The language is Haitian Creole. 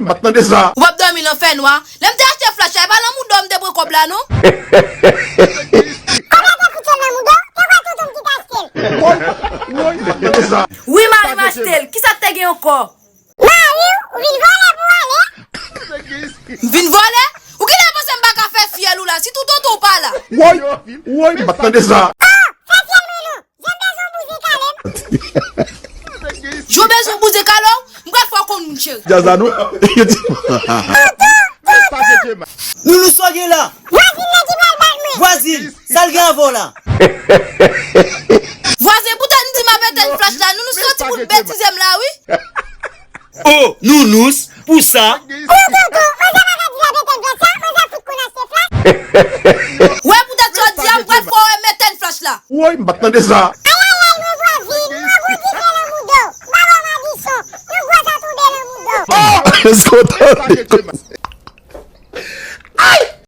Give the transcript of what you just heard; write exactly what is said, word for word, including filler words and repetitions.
M pa t tande sa. Ou p ap dòmi nan fènwa. Lè m te achte flach la, e pa nan mouda w m te pran kòb la, non. Kòb la te fout sot nan mouda w, te kwè tonton m ki te achte l. Woy, woy, m pa t tande sa. Wi, mari m achte l. Kisa k te gen ankò? Mari w, ou vin vòlè pou w ale? M vin vòlè? Ou genlè panse m pa ka fè fyèl ou la, sitou tonton w pa la. Woy, woy, m pa t tande sa. Oh, fè fyèl mwen non. Jan bezwen bouzen kale m. Jan bezwen bouzen kale w, m pral fè w konn moun cheri. Djaz la nou. Yo di. Tonton, tonton. Nounous, sa w gen la? Vwazin nan ki pral bat mwen. Vwazin, sa l gen avè w la? Vwazen, poutèt m di m ap etenn flach la, Nounous soti pou l betize m la, wi. Oh, Nounous, pou sa. Oh, tonton, manzè pa ka di l ap etenn flach la, manzè fout konn achte flach. Wè, poutèt sa w di a, m pral fè w wè m etenn flach la. Woy, m pa t tande sa. Ayayay, mwen vwazin, mwen gon dife nan mouda w. M pa ba w madison, yon gwo sa tonbe nan mouda w. Èske w tande? Ay!